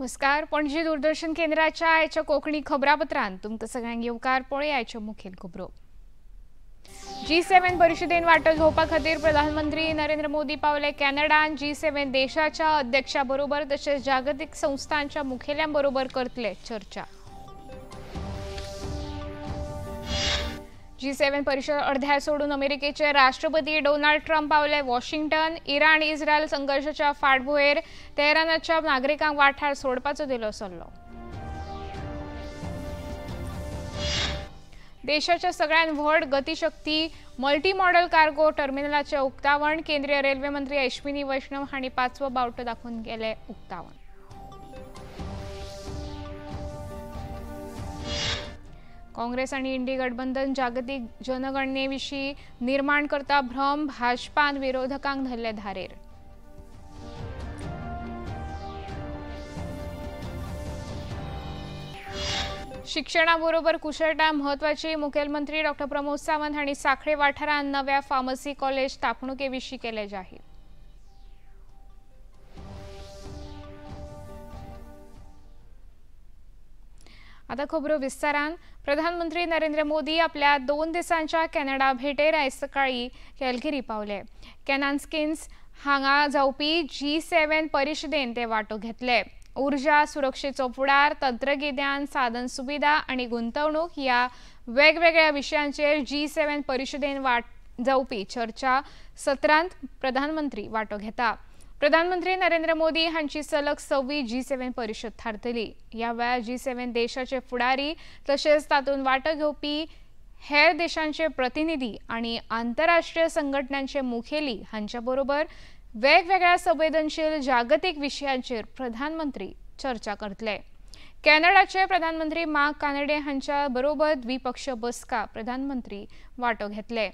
नमस्कार, पणजी दूरदर्शन केंद्राच्या आयच्या कोंकणी खबरापत्रांत तुमकां सगळ्यांक येवकार. पळया आयच्यो मुखेल खबरो. G7 परिषदेन वांटो घेवपा खातीर प्रधानमंत्री नरेंद्र मोदी पावले कॅनडान. G7 देशाच्या अध्यक्षा बरोबर तशेंच जागतिक संस्थांच्या मुखेल्यां बरोबर करतले चर्चा. G7 परिषद अर्ध्या सोडून अमेरिकेचे राष्ट्रपती डोनाल्ड ट्रम्प पावले वॉशिंग्टन. इराण इस्रायल संघर्षाच्या फाटभुंयेर तेहरानाच्या नागरिकांक वाठार सोडपाचो दिलो सल्लो. देशाच्या सगळ्यात व्हड गतिशक्ती मल्टीमॉडल कार्गो टर्मिनलाचे उक्तावण. केंद्रीय रेल्वे मंत्री अश्विनी वैष्णव हांणी पांचवो बावटो दाखोवन केले उक्तावण. काँग्रेस आणि इंडी गठबंधन जागतिक जनगणनेविशीं निर्माण करता भ्रम. भाजपान विरोधकांक धरले धारेर. शिक्षणाबरोबर कुशळटाय म्हत्वाची. मुखेलमंत्री डॉ प्रमोद सावंत हांणी साखळे वाठारांत नव्या फार्मसी कॉलेज स्थापणुकेविशीं केले जाहीर. आता खबरो विस्तारान. प्रधानमंत्री नरेंद्र मोदी आपल्या 2 दिसांच्या कॅनडा भेटेर आयज सकाळी कॅलगरी पावले. कॅनास्किन्स हांगा जावपी G7 परिषदेन ते वांटो घेतले. ऊर्जा सुरक्षेचो फुडार, तंत्रगिन्यान, साधन सुविधा आनी गुंतवणूक ह्या वेगवेगळ्या विशयांचेर G7 परिषदेन जावपी चर्चा सत्रांत प्रधानमंत्री वांटो घेता. प्रधानमंत्री नरेंद्र मोदी हांची सलग 6वी G7 परिषद थारतली. ह्या वेळार G7 देशाचे फुडारी तशेंच तातूंत वांटो घेवपी हेर देशांचे प्रतिनिधी आनी आंतरराष्ट्रीय संघटनांचे मुखेली हांच्या बरोबर वेगवेगळ्या संवेदनशील जागतिक विशयांचेर प्रधानमंत्री चर्चा करतले. कॅनडाचे प्रधानमंत्री मार्क कानडे हांच्या बरोबर द्विपक्षीय बसका प्रधानमंत्री वांटो घेतले.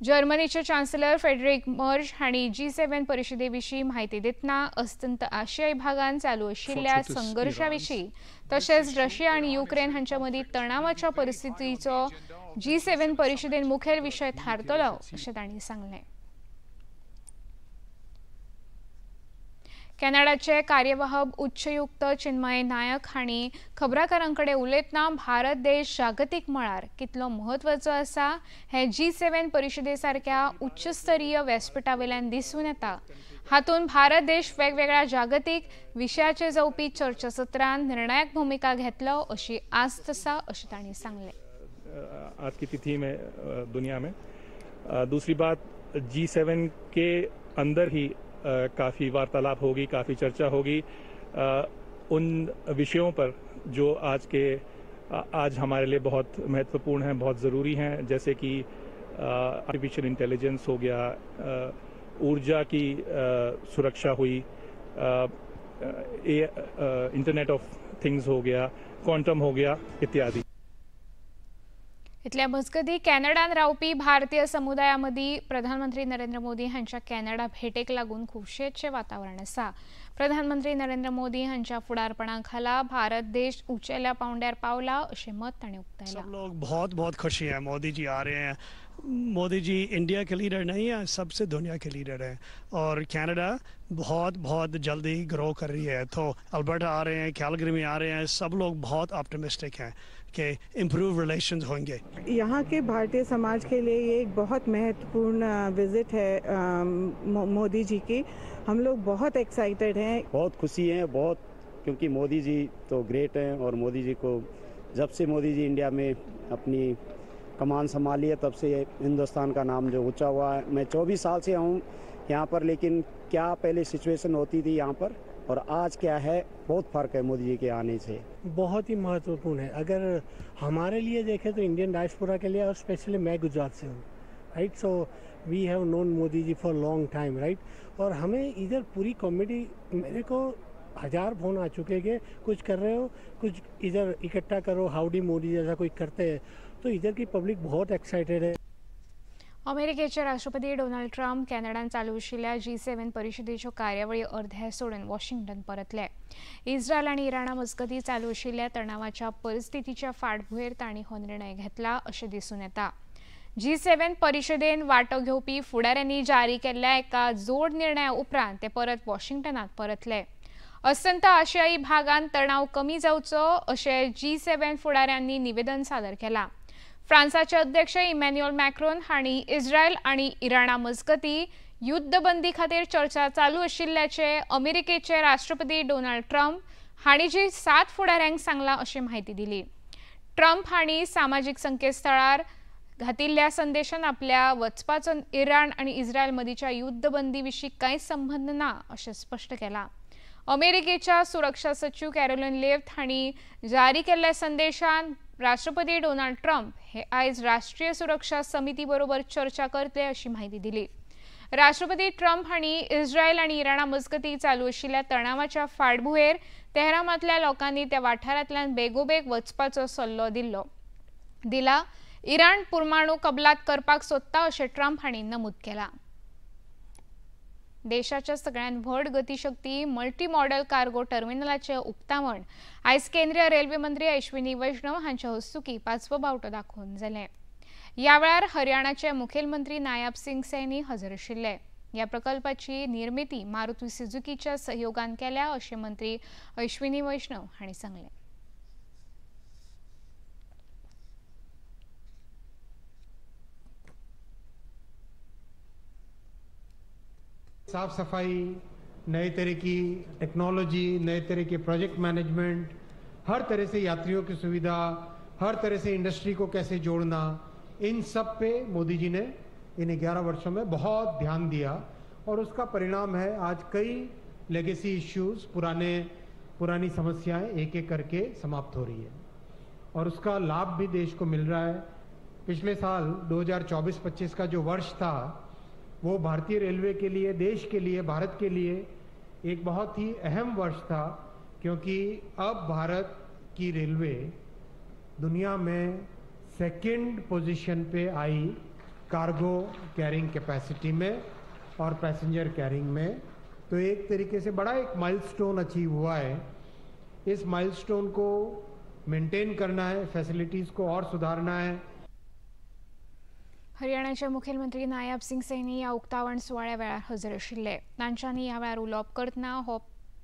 जर्मनीचे चान्सलर फ्रेडरिक मर्ज हांणी G7 परिषदेविशीं म्हायती दितना अस्तंत आशियाई भागांत चालू आशिल्ल्या संघर्षाविशीं तशेंच रशिया आनी युक्रेन हांच्या मदीं तणावाच्या परिस्थितीचो G7 परिषदेन मुखेल विशय थारतलो अशें तांणी सांगलें. कॅनडाचे कार्यवाहक उच्चायुक्त चिन्मय नायक हांणी खबराकारां कडेन उलयतना भारत देश जागतीक मळार कितलो म्हत्वाचो आसा हें G7 परिषदे सारक्या उच्चस्तरीय व्यासपीठा वयल्यान दिसून येता. हातूंत भारत देश वेगवेगळ्या जागतीक विशयाचेर जावपी चर्चासत्रांत निर्णायक भुमिका घेतलो अशी आस्त आसा अशें तांणी सांगलें. आज की तिथि में दुनिया में दूसरी बात, G7 के अंदर ही काफ़ी वार्तालाप होगी, काफ़ी चर्चा होगी उन विषयों पर जो आज हमारे लिए बहुत महत्वपूर्ण हैं, बहुत ज़रूरी हैं, जैसे कि आर्टिफिशियल इंटेलिजेंस हो गया, ऊर्जा की सुरक्षा हुई, इंटरनेट ऑफ थिंग्स हो गया, क्वांटम हो गया इत्यादि. इतल्या मजगतीं कॅनडान रावपी भारतीय समुदाया मदीं प्रधानमंत्री नरेंद्र मोदी हांच्या कॅनडा भेटेक लागून खुशयेचें वातावरण आसा. प्रधानमंत्री नरेंद्र मोदी हांच्या फुडारपणा खाला भारत देश उंचेल्या पावंड्यार पावला अशें मत तांणी उक्तायलां. सब लोग बहुत बहुत खुशी है, मोदी जी आ रहे हैं. Modi ji India K leader नहीं है, सबसे दुनिया के लीडर हैं और कनाडा बहुत बहुत जल्दी ग्रो कर रही है. तो अल्बर्टा आ रहे हैं, कैलगरी में आ रहे हैं, सब लोग बहुत ऑप्टिमिस्टिक हैं कि इम्प्रूव रिलेशंस होंगे. यहाँ के भारतीय समाज के लिए ये एक बहुत महत्वपूर्ण विजिट है मोदी जी की. हम लोग बहुत एक्साइटेड हैं, बहुत खुशी है, बहुत, क्योंकि मोदी जी तो ग्रेट हैं और मोदी जी को जब से मोदी जी इंडिया में अपनी कमान संभाली है तब से हिंदुस्तान का नाम जो ऊंचा हुआ है. मैं 24 साल से हूँ यहाँ पर, लेकिन क्या पहले सिचुएशन होती थी यहाँ पर और आज क्या है, बहुत फ़र्क है मोदी जी के आने से. बहुत ही महत्वपूर्ण है. अगर हमारे लिए देखें तो इंडियन डायस्पोरा के लिए, और स्पेशली मैं गुजरात से हूँ, right, so we have known Modi ji for long time, right. और हमें इधर पूरी कम्युनिटी, मेरे को 1000 फोन आ चुके हैं कि कुछ कर रहे हो, कुछ इधर इकट्ठा करो, हाउडी मोदी जैसा कोई करते हैं, तो इधर की पब्लिक बहुत एक्साइटेड है. अमेरिकेचे राष्ट्रपती डोनाल्ड ट्रम्प कॅनडान चालू आशिल्ल्या G7 परिषदेच्यो कार्यावळी अर्ध्या सोडून वॉशिंग्टन परतले. इस्रायल आनी इराणा मजगतीं चालू आशिल्ल्या तणावाच्या परिस्थितीच्या फाटभुंयेर तांणी हो निर्णय घेतला अशें दिसून येता. G7 परिषदेन वांटो घेवपी फुडाऱ्यांनी जारी केल्ल्या एका जोड निर्णया उपरांत ते परत वॉशिंग्टनात परतले. अस्तंत आशियाई भागांत तणाव कमी जावचो अशें G7 फुडाऱ्यांनी निवेदन सादर केलां. फ्रांसाचे अध्यक्ष इमॅन्युअल मॅक्रोन हांणी इस्रायल आनी इराणा मजगती युद्धबंदी खातीर चर्चा चालू आशिल्ल्याचे अमेरिकेचे राष्ट्रपती डोनाल्ड ट्रम्प हांणी G7 फुडाऱ्यांक सांगलां अशी म्हायती दिली. ट्रम्प हांणी सामाजीक संकेतस्थळार घातिल्ल्या संदेशान आपल्या वचपाचो इराण आनी इस्रायल मदींच्या युद्धबंदी विशीं कांयच संबंद ना अशें स्पश्ट केलां. अमेरिकेच्या सुरक्षा सचीव कॅरोलिन लेफ्ट हांणी जारी केल्ल्या संदेशान राष्ट्रपती डोनाल्ड ट्रम्प हे आयज राष्ट्रीय सुरक्षा समिती बरोबर चर्चा करतले अशी म्हायती दिली. राष्ट्रपती ट्रम्प हांणी इस्रायल आनी इराणा मजगती चालू आशिल्ल्या तणावाच्या फाटभुंयेर तेहरानांतल्या लोकांनी त्या वाठारांतल्यान बेगोबेग वचपाचो सल्लो दिला. इराण परमाणू कबलात करपाक सोदता अशें ट्रम्प हांणी नमूद केलां. देशाच्या सगळ्यात व्हड गतिशक्ती मल्टी मॉडल कार्गो टर्मिनलाचे उक्तावण आयज केंद्रीय रेल्वे मंत्री अश्विनी वैष्णव हांच्या हस्तुकी पांचवो बावटो दाखोवन जालें. ह्या वेळार हरियाणाचे मुखेलमंत्री नायब सिंग सैनी हजर आशिल्ले. ह्या प्रकल्पाची निर्मिती मारुती सुझुकीच्या सहयोगान केल्या अशें मंत्री अश्विनी वैष्णव हांणी सांगलें. साफ सफाई, नए तरह की टेक्नोलॉजी, नए तरह के प्रोजेक्ट मैनेजमेंट, हर तरह से यात्रियों की सुविधा, हर तरह से इंडस्ट्री को कैसे जोड़ना, in sub pay Modi ji ने इन 11 वर्षों में बहुत ध्यान दिया और उसका परिणाम है आज कई लेगेसी इश्यूज, पुरानी समस्याएं एक एक करके समाप्त हो रही है और उसका लाभ भी देश को मिल रहा है। पिछले साल 2024-25 का जो वर्ष था वो भारतीय रेलवे के लिए, देश के लिए, भारत के लिए एक बहुत ही अहम वर्ष था, क्योंकि अब भारत की रेलवे दुनिया में सेकंड पोजीशन पे आई कार्गो कैरिंग कैपेसिटी में और पैसेंजर कैरिंग में। तो एक तरीके से बड़ा एक माइलस्टोन अचीव हुआ है। इस माइलस्टोन को मेंटेन करना है, फैसिलिटीज़ को और सुधारना है। हरियाणाचे मुखेलमंत्री नायब सिंग सैनी ह्या उक्तावण सुवाळ्या वेळार हजर आशिल्ले. तांच्यांनी ह्या वेळार उलोवप करतना हो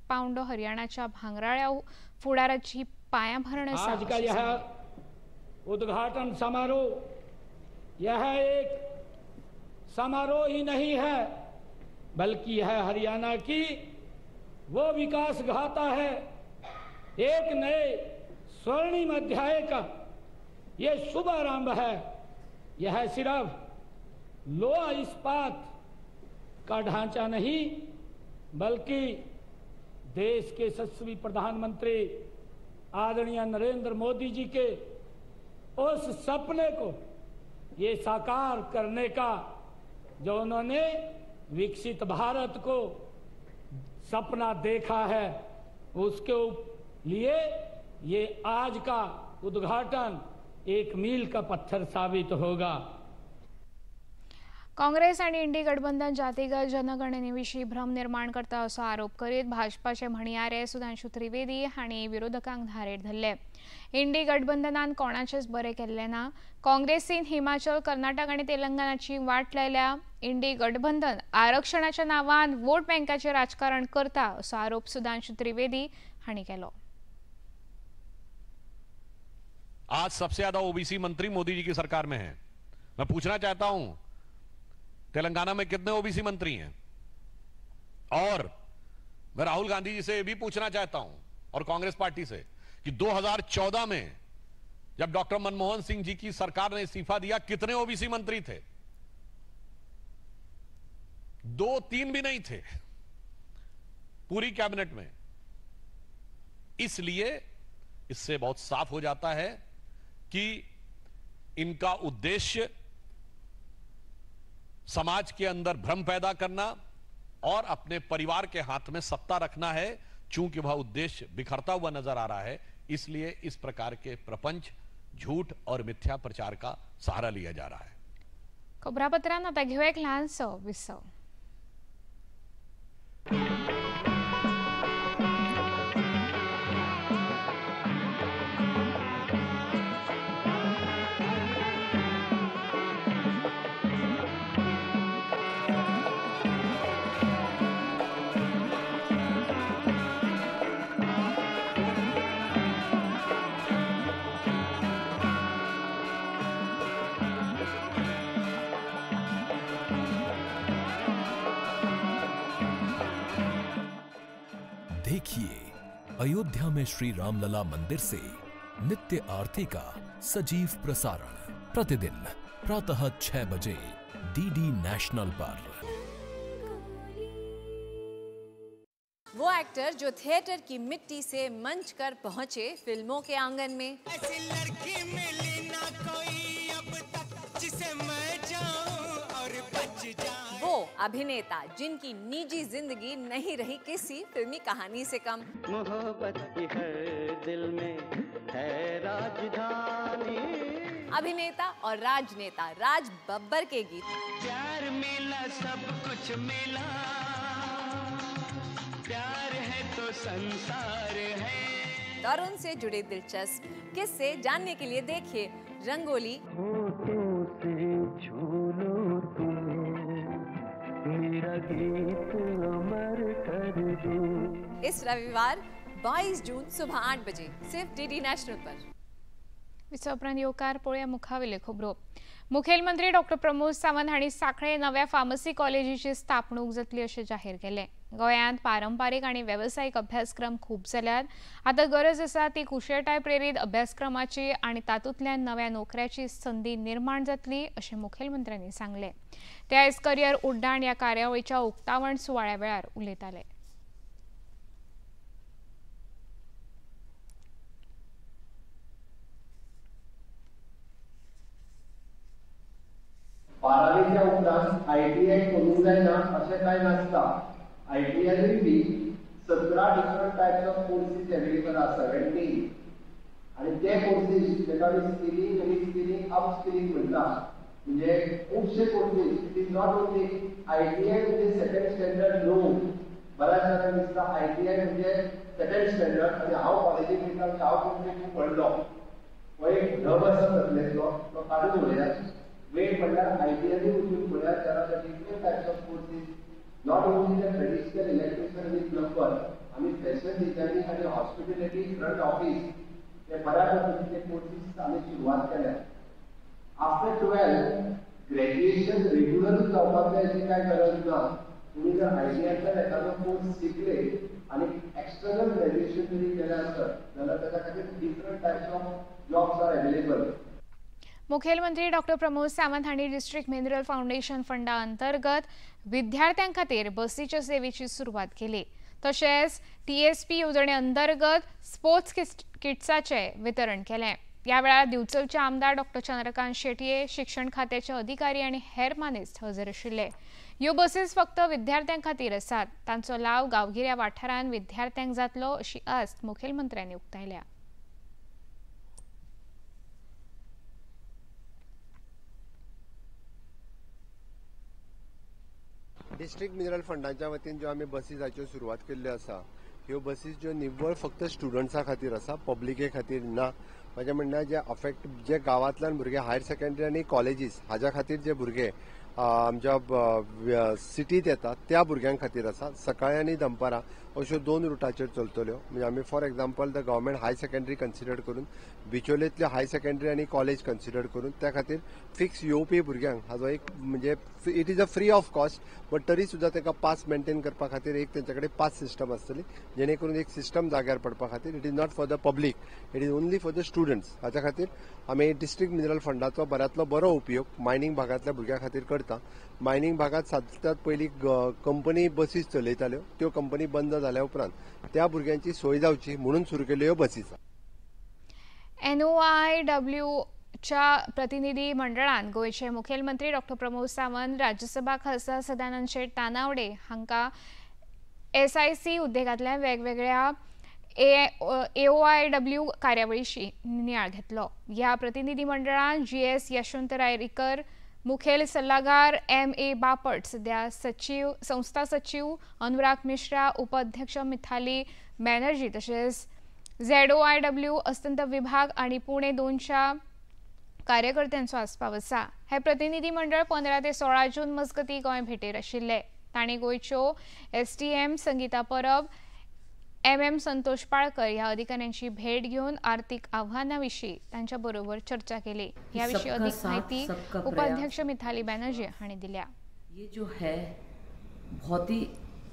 पावंडो हरियाणाच्या भांगराळ्या फुडाराची पायाभरण आसा. आज का यह उद्घाटन समारोह यह एक समारोह ही नहीं है, बल्कि यह हरियाणा की वो विकास गाथा है, एक नए स्वर्णिम अध्याय का ये शुभारंभ है। यह सिर्फ लोहा इस्पात का ढांचा नहीं, बल्कि देश के यशस्वी प्रधानमंत्री आदरणीय नरेंद्र मोदी जी के उस सपने को ये साकार करने का जो उन्होंने विकसित भारत को सपना देखा है, उसके लिए ये आज का उद्घाटन एक मील का पत्थर साबित होगा। काँग्रेस आणि इंडी गठबंधन जातीगत जनगणनेविशीं भ्रम निर्माण करता असो आरोप करीत भाजपाचे म्हणयारे सुधांशु त्रिवेदी हांणी विरोधकांक धारेर धरले। इंडी गठबंधनान कोणाचेच बरें केल्लें ना। काँग्रेसीन हिमाचल, कर्नाटक आनी तेलंगणाची वाट लायल्या। इंडी गठबंधन आरक्षणाच्या नांवान वोट बँकाचें राजकारण करता असो आरोप सुधांशु त्रिवेदी हांणी केलो। आज सबसे ज्यादा ओबीसी मंत्री मोदी जी की सरकार में है। मैं पूछना चाहता हूं, तेलंगाना में कितने ओबीसी मंत्री हैं? और मैं राहुल गांधी जी से भी पूछना चाहता हूं और कांग्रेस पार्टी से कि 2014 में जब डॉक्टर मनमोहन सिंह जी की सरकार ने इस्तीफा दिया, कितने ओबीसी मंत्री थे? 2-3 भी नहीं थे पूरी कैबिनेट में। इसलिए इससे बहुत साफ हो जाता है कि इनका उद्देश्य समाज के अंदर भ्रम पैदा करना और अपने परिवार के हाथ में सत्ता रखना है। चूंकि वह उद्देश्य बिखरता हुआ नजर आ रहा है, इसलिए इस प्रकार के प्रपंच, झूठ और मिथ्या प्रचार का सहारा लिया जा रहा है। खबरापत्रांत आतां घेवया एक ल्हानसो विसव। अयोध्या में श्री रामलला मंदिर से नित्य आरती का सजीव प्रसारण प्रतिदिन प्रातः 6 बजे डीडी नेशनल पर। वो एक्टर जो थिएटर की मिट्टी से मंच कर पहुंचे फिल्मों के आंगन में। ऐसी लड़की मिली ना कोई अब तक जिसे मैं जाऊं और बच जाऊं। वो अभिनेता जिनकी निजी जिंदगी नहीं रही किसी फिल्मी कहानी से कम। मोहब्बत की है दिल में है राजधानी। अभिनेता और राजनेता राज बब्बर के गीत। प्यार मिला सब कुछ मिला, प्यार है तो संसार है। और उनसे जुड़े दिलचस्प किस्से जानने के लिए देखिए रंगोली। होठों से छू लो तुम, मेरा गीत अमर कर दो। इस रविवार 22 जून सुबह 8 बजे सिर्फ डीडी नेशनल पर। उपरांत येवकार पळोवया मुखावेल्यो खबरो। मुखेलमंत्री डॉक्टर प्रमोद सावंत हांणी सांखळे नव्या फार्मसी कॉलेजीची स्थापणूक जातली अशें जाहीर केलें। गोंयांत पारंपारीक आनी वेवसायीक अभ्यासक्रम खूब जाल्यात, आतां गरज आसा ती कुशळटाय प्रेरीत अभ्यासक्रमाची आनी तातूंतल्यान नव्या नोकऱ्याची संदी निर्माण जातली अशें मुखेलमंत्र्यांनी सांगलें। ते आयज करियर उड्डाण ह्या कार्यावळीच्या उक्तावण सुवाळ्या वेळार उलयताले। बारावीच्या उपरांत आयटीआय करूंक जायना अशें कांय नासता। ITI B 17 different types of courses available आसा, 17। आनी ते कोर्सीस जेका आमी स्किलिंग, रिस्किलिंग, अपस्किलिंग म्हणटा, म्हणजे खुबशे courses. It is not only ITI म्हणजे सेकंड स्टँडर्ड न्हू। बऱ्याच जाणांक दिसता आयटीआय म्हणजे सेकंड स्टँडर्ड आनी हांव कॉलेजीक वयता म्हणजे हांव कोण पडलो, हो एक भ्रम आसा तकलेंतलो, तो काडून उडयात। वेळ म्हणल्यार आयटीआय वचून पळयात, there are different types of courses, not only the traditional electrician with plumber, आमी फॅशन डिझायनिंग आनी हॉस्पिटॅलिटी फ्रंट ऑफिस हे बऱ्या पद्दतीचे कोर्सीस आमी सुरवात केल्या। आफ्टर 12 ग्रॅज्युएशन रेग्युलरूच जावपाक जाय अशी कांय गरज ना। तुमी जर आयटीआयच्यान एखादो कोर्स शिकले आनी एक्सटर्नल ग्रॅज्युएशन जरी केलें आसत जाल्यार ताच्या खातीर different types of jobs are available. मुखेलमंत्री डॉक्टर प्रमोद सावंत हांणी डिस्ट्रिक्ट मिनरल फाउंडेशन फंडा अंतर्गत विद्यार्थ्यां खातीर बसीच्या सेवेची सुरवात केली। तशेंच टीएसपी येवजणे अंतर्गत स्पोर्ट्स किट्साचे वितरण केलें। ह्या वेळार दिवचलचे आमदार डॉक्टर चंद्रकांत शेटये, शिक्षण खात्याचे अधिकारी आनी हेर मानेस्त हजर आशिल्ले। ह्यो बसीस फक्त विद्यार्थ्यां खातीर आसात, तांचो लाव गांवगिऱ्या वाठारांत विद्यार्थ्यांक जातलो अशी आस्त मुखेलमंत्र्यांनी उक्तायल्या। डिस्ट्रिक्ट मिनरल फंडाच्या वतीन ज्यो आमी बसीसाच्यो सुरवात केल्ल्यो आसा, ह्यो बसीस ज्यो निव्वळ फक्त स्टुडंट्सा खातीर आसा, पब्लिके खातीर ना। म्हाजें म्हणणें जे अफेक्ट जे गांवांतल्यान भुरगे हायर सेकंडरी आनी कॉलेजीस हाज्या खातीर जे भुरगे आमच्या सिटींत येतात त्या भुरग्यां खातीर आसा। सकाळी आनी दनपारां अश्यो 2 रुटाचेर चलतल्यो। म्हणजे आमी for example the government high secondary consider करून बिचोलेंतल्यो हाय सेकंडरी आनी कॉलेज कन्सिडर करून त्या खातीर फिक्स येवपी भुरग्यांक हाजो एक म्हणजे it is a free of cost, but तरी सुद्दां ताका पास मेंटेन करपा खातीर एक तेंच्या कडेन पास सिस्टम आसतली, जेणे करून एक सिस्टम जाग्यार पडपा खातीर it is not for the public, it is only for the students. हाच्या खातीर आमी डिस्ट्रिक्ट मिनरल फंडाचो बऱ्यांतलो बरो उपयोग मायनींग भागांतल्या भुरग्यां खातीर करता। मायनींग भागांत सगळ्यांत पयलीं कंपनी बसीस चलयताल्यो, त्यो कंपनी बंद जाल्या उपरांत त्या भुरग्यांची सोय जावची म्हणून सुरू केल्यो ह्यो बसीस। एनओआयडब्ल्यू च्या प्रतिनिधी मंडळान गोंयचे मुखेलमंत्री डॉक्टर प्रमोद सावंत, राज्यसभा खासदार सदानंद शेट तानावडे हांकां एसआयसी उद्देगांतल्या वेगवेगळ्या एओआयडब्ल्यू कार्यावळीशी नियाळ घेतलो। ह्या प्रतिनिधी मंडळान जीएस यशवंत रायरीकर, मुखेल सल्लागार एम ए बापट, सध्या सचिव संस्था सचिव अनुराग मिश्रा, उपाध्यक्ष मिथाली बॅनर्जी, तशेंच झेडओआयडब्ल्यू अस्तंत विभाग आनी पुणे 2च्या कार्यकर्त्यांचो आस्पाव आसा। हे प्रतिनिधी मंडळ 15 ते 16 जून मजगती गोंय भेटेर आशिल्ले। तांणी गोंयच्यो एसडीएम संगीता परब, एम एम संतोष पाळकर ह्या अधिकाऱ्यांची भेट घेवन आर्थिक आव्हानां विशीं तांच्या बरोबर चर्चा केली। ह्या विशीं अधिक माहिती उपाध्यक्ष मिथाली बॅनर्जी हांणी दिल्या। ये जो है बहुत ही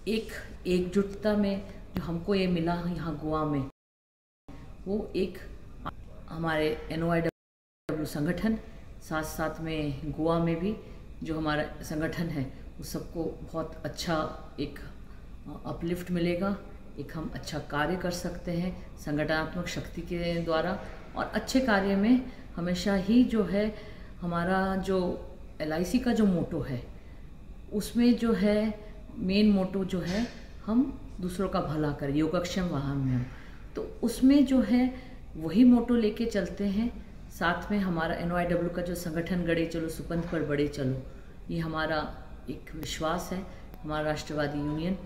एक एकजुटता में जो हमको ये मिला यहाँ गोवा में, वो एक हमारे NOIW संगठन, साथ साथ में गोवा में भी जो हमारा संगठन है उस सबको बहुत अच्छा एक अपलिफ्ट मिलेगा। एक हम अच्छा कार्य कर सकते हैं संगठनात्मक शक्ति के द्वारा, और अच्छे कार्य में हमेशा ही जो है हमारा जो LIC का जो मोटो है उसमें जो है मेन मोटो जो है हम दूसरों का भला करें, योगक्षेम वहाम्यहम, तो उसमें जो है वही मोटो लेके चलते हैं। साथ में हमारा NOIW का जो संगठन गढ़े चलो सुपंथ पर बढ़े चलो, ये हमारा एक विश्वास है। हमारा राष्ट्रवादी यूनियन,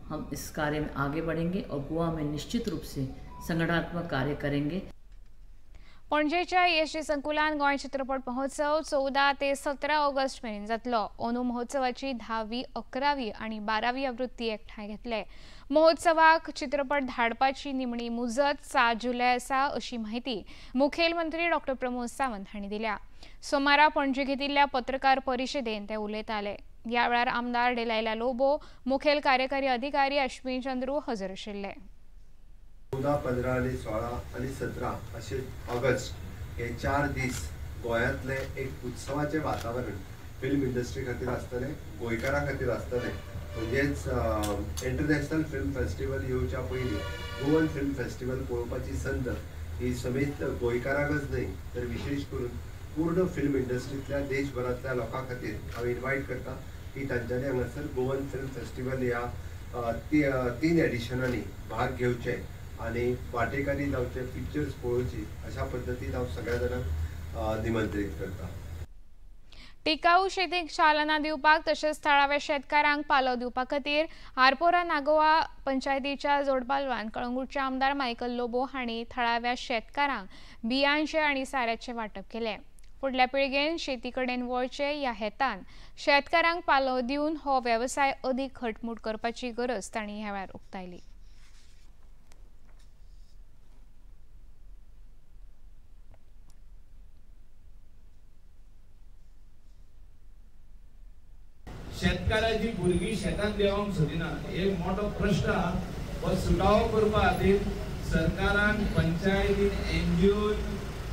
हम इस कार्य में आगे बढ़ेंगे और गोवा में निश्चित रूप से संगठनात्मक कार्य करेंगे। पणजेच्या ESG संकुलान गोंय चित्रपट महोत्सव 14 ते 17 ऑगस्ट मेरेन जातलो। अंदू महोत्सवाची 10वी, 11वी आनी 12वी आवृत्ती एकठांय घेतले। महोत्सवाक चित्रपट धाडपाची निमणी मुजत 7 जुलय आसा अशी माहिती मुखेलमंत्री डॉ प्रमोद सावंत हांणी दिल्या। सोमारा पणजे घेतिल्ल्या पत्रकार परिशदेन ते उलयताले। ह्या वेळार आमदार डेलायला लोबो, मुखेल कार्यकारी अधिकारी अश्विन चंद्रू हजर आशिल्ले। 14, 15 आणि 16 आणि 17 असे ऑगस्ट हे 4 दीस गोंयांतले एक उत्सवाचे वातावरण फिल्म इंडस्ट्री खातीर आसतलें, गोंयकारां खातीर आसतलें। म्हणजेच इंटरनॅशनल फिल्म फेस्टिवल येवच्या पयलीं गोवन फिल्म फेस्टिवल पळोवपाची संद ही समेत गोंयकारांकच न्हय तर विशेष करून पूर्ण फिल्म इंडस्ट्रींतल्या देशभरांतल्या लोकां खातीर हांव इन्वायट करता की तांच्यांनी हांगासर गोवन फिल्म फेस्टिवल ह्या 3 एडिशनांनी भाग घेवचे आनी वाटेकारी जावचे, पिक्चर्स पळोवची अशा पद्दतीन हांव सगळ्या जाणांक निमंत्रीत करता। टिकाऊ शेतीक चालना दिवपाक तशेंच थळाव्या शेतकारांक पालव दिवपा खातीर आरपोरा नागोवा पंचायतीच्या जोडपालवान कळंगूटचे आमदार मायकल लोबो हांणी थळाव्या शेतकारांक बियांचे आनी साऱ्याचें वांटप केलें। फुडल्या पिळगेन शेती कडेन वळचें ह्या हेतान शेतकारांक पालव दिवन हो वेवसाय अदीक घटमूट करपाची गरज तांणी ह्या वेळार उक्तायली। शेतकाराची भुरगीं शेतांत देंवोंक सोदिना, एक मोठो प्रश्न आहा। हो सुटावो करपा खातीर सरकारान, पंचायतीन, एनजीओ,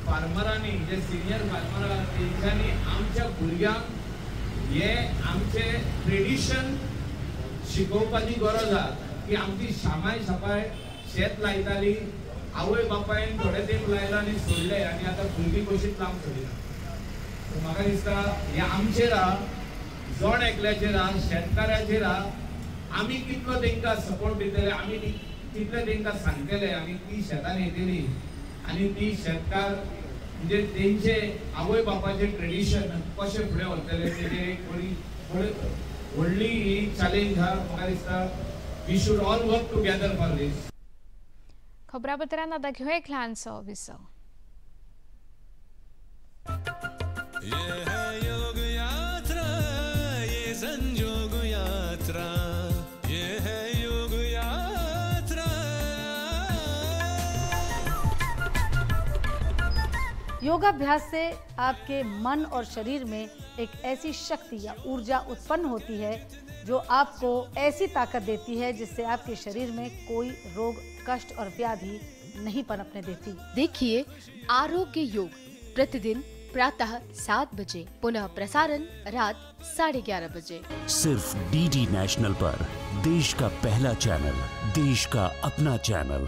फार्मरांनी, जे सिनियर फार्मर आहा तेंच्यांनी आमच्या भुरग्यांक हे आमचे ट्रेडिशन शिकोवपाची गरज आहा की आमची शामाय शापाय शेत लायताली, आवय बापायन थोडे तेंप लायला आनी सोडले आनी आतां भुरगीं कशींच लावंक सोदिना। म्हाका दिसता हें आमचेर आहा, जण एकल्याचेर आहा, शेतकाराचेर आहा, आमी कितलो तेंकां सपोर्ट दितले, आमी कितले तेंकां सांगतले आनी ती शेतान येतली आनी ती शेतकार म्हणजे तेंचे आवय बापाचे ट्रेडिशन कशें फुडें व्हरतले तेजेर एक व्हडली ही चॅलेंज आहा। म्हाका दिसता we should all work together for this. खबरापत्रांत आतां घेवया एक ल्हानसो विसव। संजोग यात्रा, ये है योग यात्रा। योगाभ्यास से आपके मन और शरीर में एक ऐसी शक्ति या ऊर्जा उत्पन्न होती है जो आपको ऐसी ताकत देती है जिससे आपके शरीर में कोई रोग, कष्ट और व्याधि नहीं पनपने देती। देखिए आरोग्य योग प्रतिदिन प्रातः 7 बजे, पुनः प्रसारण रात 11:30 बजे, सिर्फ डीडी नेशनल पर, देश का पहला चैनल, देश का अपना चैनल।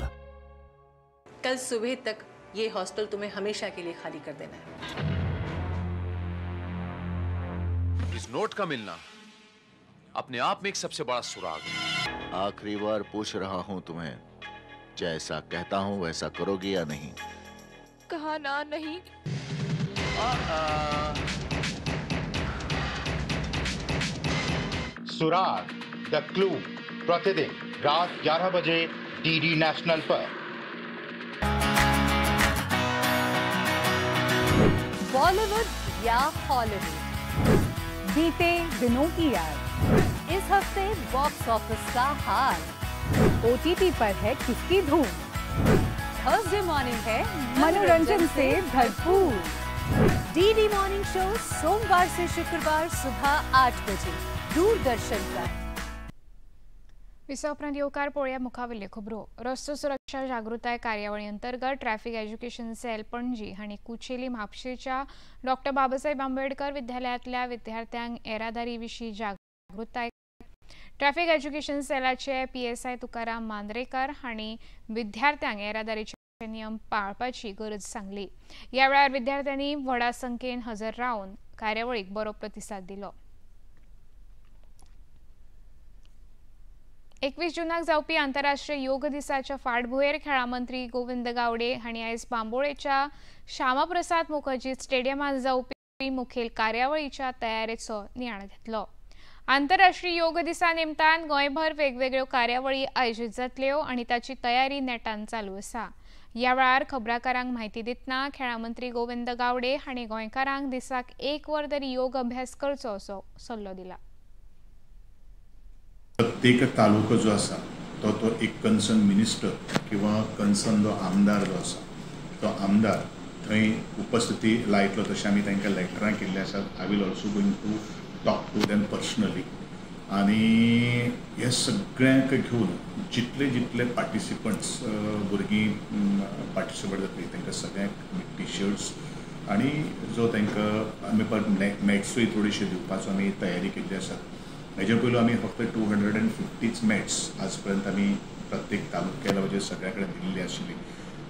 कल सुबह तक ये हॉस्टल तुम्हें हमेशा के लिए खाली कर देना है। इस नोट का मिलना अपने आप में एक सबसे बड़ा सुराग है। आखिरी बार पूछ रहा हूँ तुम्हें, जैसा कहता हूँ वैसा करोगी या नहीं? कहा ना नहीं। सुराग the clue प्रतिदिन रात 11 बजे डीडी नेशनल पर। बॉलीवुड या हॉलीवुड, बीते दिनों की याद, इस हफ्ते बॉक्स ऑफिस का हाल, ओटीटी पर है किसकी धूम, थर्सडे मॉर्निंग है मनोरंजन से भरपूर। डीडी मॉर्निंग शो सोमवार से शुक्रवार सुबह 8 बजे दूरदर्शन पर। विसा उपरांत येवकार पळोवया मुखावेल्यो खबरो. रस्तो सुरक्षा जागृताय कार्यावळी अंतर्गत ट्रॅफिक एज्युकेशन सेल पणजी हांणी कुचेली म्हापशेच्या डॉक्टर बाबासाहेब आंबेडकर विद्यालयांतल्या विद्यार्थ्यांक येरादारी विशीं जागृताय. ट्रॅफिक एज्युकेशन सेलाचे PSI Tukaram Mandrekar हांणी विद्यार्थ्यांक येरादारीचे नियम पाळपाची गरज सांगली. ह्या वेळार विद्यार्थ्यांनी व्हडा संख्येन हजर रावन कार्यावळीक बरो प्रतिसाद दिलो. 21 जूनाक जावपी आंतरराष्ट्रीय योग दिसाच्या फाटभुंयेर खेळां मंत्री गोविंद गावडे हांणी आयज बांबोळेच्या श्यामाप्रसाद मुखर्जी स्टेडियमांत जावपी मुखेल कार्यावळीच्या तयारेचो नियाळ घेतलो. आंतरराष्ट्रीय योग दिसा निमतान गोंयभर वेगवेगळ्यो कार्यावळी आयोजीत जातल्यो आनी ताची तयारी नेटान चालू आसा. ह्या वेळार खबराकारांक म्हायती दितना खेळां मंत्री गोविंद गावडे हांणी गोंयकारांक दिसाक 1 वर तरी योग अभ्यास करचो असो सल्लो दिला. प्रत्येक तालुको जो आसा तो तो एक कन्सर्न मिनिस्टर किंवा कन्सर्न जो आमदार जो आसा तो आमदार थंय उपस्थिती लायतलो. तशें आमी तांकां लेटरां केल्लीं आसात. I will also going to talk to them personally. आनी हे सगळ्यांक घेवन जितले जितले पार्टिसिपंट्स भुरगीं पार्टिसिपेट जातली तांकां सगळ्यांक आमी टी शर्ट्स आनी जो तांकां आमी परत मॅट्सूय थोडीशी दिवपाचो आमी तयारी केल्ली आसा. हेजे पयलू आमी फक्त 250 मॅट्स आज पर्यंत आमी प्रत्येक तालुक्याला म्हणजे सगळ्या कडेन दिल्ली आशिल्ली.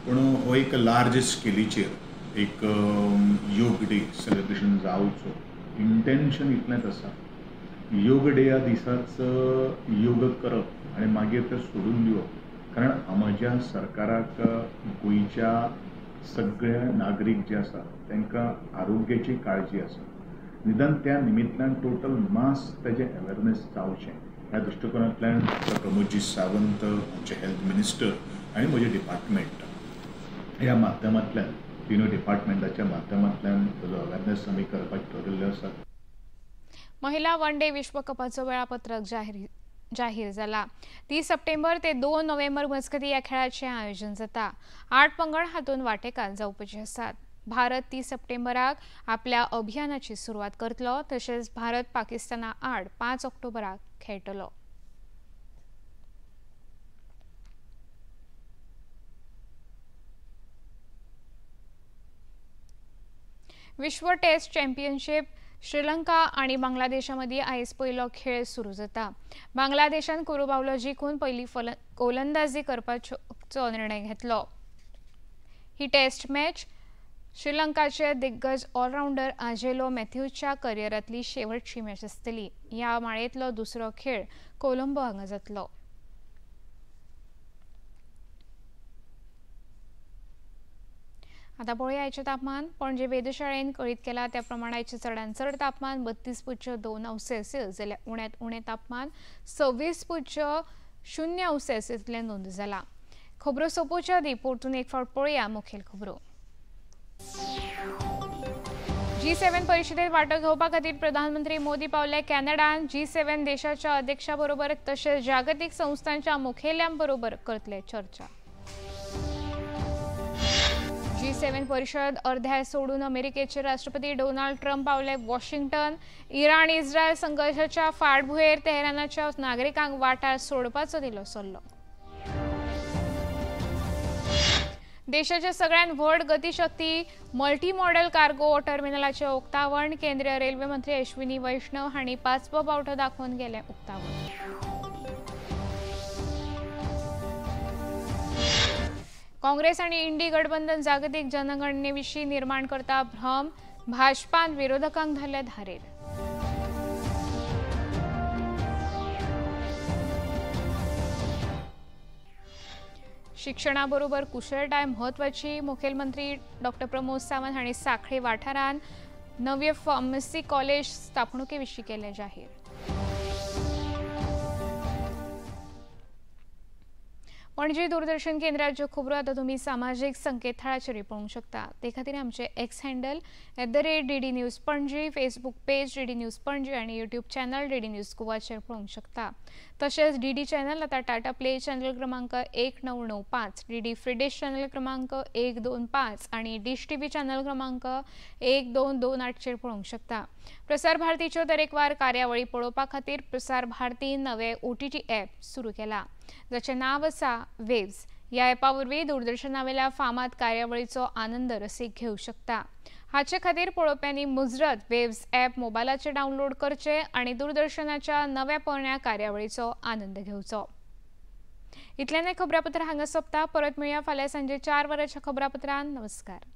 पूण हो एक लार्ज स्केलीचेर एक योग डे सेलिब्रेशन जावचो इंटेन्शन इतलेंच आसा. योग डे दिसाच योग करप आनी मागीर तें सोडून दिवप, कारण म्हज्या सरकाराक गोंयच्या सगळ्या नागरीक जे आसा तांकां आरोग्याची काळजी आसा. निदान त्या निमित्तान टोटल मास ताजें अवेरनेस जावचें ह्या दृश्टिकोनांतल्यान डॉक्टर प्रमोदजी सावंत आमचे हेल्थ मिनिस्टर आनी म्हजें डिपार्टमेंट ह्या माध्यमांतल्यान तिनूय डिपार्टमेंटाच्या माध्यमांतल्यान ताजो अवेरनेस आमी करपाक ठरयल्लें आसा. महिला वन डे विश्वकपाचो वेळापत्रक जाहीर जाला. 30 सप्टेंबर ते 2 नोव्हेंबर मजगतीं ह्या खेळाचें आयोजन जाता. 8 पंगड हातूंत वांटेकार जावपाचे आसात. भारत 30 सप्टेंबराक आपल्या अभियानाची सुरवात करतलो. तशेंच भारत पाकिस्ताना आड 5 ऑक्टोबराक खेळटलो. विश्व टेस्ट चॅम्पियनशीप श्रीलंका आणि बांगलादेशा मदीं आयज पयलो खेळ सुरू जाता. बांगलादेशान कुरुबावलो जिखून पयली गोलंदाजी करपाचो निर्णय घेतलो. ही टेस्ट मॅच श्रीलंकाचे दिग्गज ऑलराऊंडर आंजेलो मॅथ्यूजच्या करियरांतली शेवटची मॅच आसतली. ह्या माळेंतलो दुसरो खेळ कोलंबो हांगा जातलो. आतां पळोवया आयचें तापमान. पणजे वेधशाळेन कळीत केलां त्या प्रमाण आयचें चडांत चड तापमान 32.2 अंश सेल्सियस जाल्यार उण्यांत उणें तापमान 26.0 अंश सेल्सियस इतलें नोंद जालां. खबरो सोंपोवच्या आदीं परतून एक फावट पळोवया मुखेल खबरो. G7 परिषदेत वांटो घेवपा खातीर प्रधानमंत्री मोदी पावले कॅनडान. G7 देशाच्या अध्यक्षा बरोबर तशेंच जागतीक संस्थांच्या मुखेल्यां बरोबर करतले चर्चा. G7 परिषद अर्ध्यार सोडून अमेरिकेचे राष्ट्रपती डोनाल्ड ट्रम्प पावले वॉशिंग्टन. इराण इस्रायल संघर्षाच्या फाटभुंयेर तेहरानाच्या नागरिकांक वाठार सोडपाचो दिलो सल्लो. देशाच्या सगळ्यात व्हड गतिशक्ती मल्टीमॉडल कार्गो टर्मिनलाचे उक्तावण केंद्रीय रेल्वे मंत्री अश्विनी वैष्णव हांणी 5वो पावटो दाखोवन गेलें उक्तावण. काँग्रेस आनी इंडी गठबंधन जागतिक जनगणनेविशीं निर्माण करता भ्रम, भाजपान विरोधकांक धरले धारेर. शिक्षणाबरोबर कुशळटाय म्हत्वाची, मुखेलमंत्री डॉक्टर प्रमोद सावंत हांणी सांखळे वाठारांत नव्य फार्मसी कॉलेज स्थापणुके विशीं केलें जाहीर. पणजी दूरदर्शन केंद्राच्यो खबरो आतां तुमी सामाजीक संकेतथळाचेर पळोवंक शकता. ते खातीर आमचे X handle @DD News Panaji, Facebook page DD News Panaji आनी यूट्यूब चॅनल डीडी न्यूज गोवाचेर पळोवंक शकता. तशेंच डीडी चॅनल आतां टाटा प्ले चॅनल क्रमांक 1995, डीडी फ्री डिश चॅनल क्रमांक 125 आनी डिश टीव्ही चॅनल क्रमांक 1228चेर पळोवंक शकता. प्रसार भारतीच्यो दरेकवार कार्यावळी पळोवपा खातीर प्रसार भारतीन नवे OTT app सुरू केला, जाचें नांव आसा वेव्स. ह्या ॲपा वरवीं दूरदर्शनावेल्या फामाद कार्यावळीचो आनंद रसीक घेवंक शकता. हाचे खातीर पळोवप्यांनी मुजरत वेव्स ॲप मोबायलाचेर डावनलोड करचें आनी दूरदर्शनाच्या नव्या पोरण्या कार्यावळीचो आनंद घेवचो. इतल्यान खबरापत्र हांगा सोंपता. परत मेळया फाल्यां सांजे 4 वरांच्या खबरापत्रान. नमस्कार.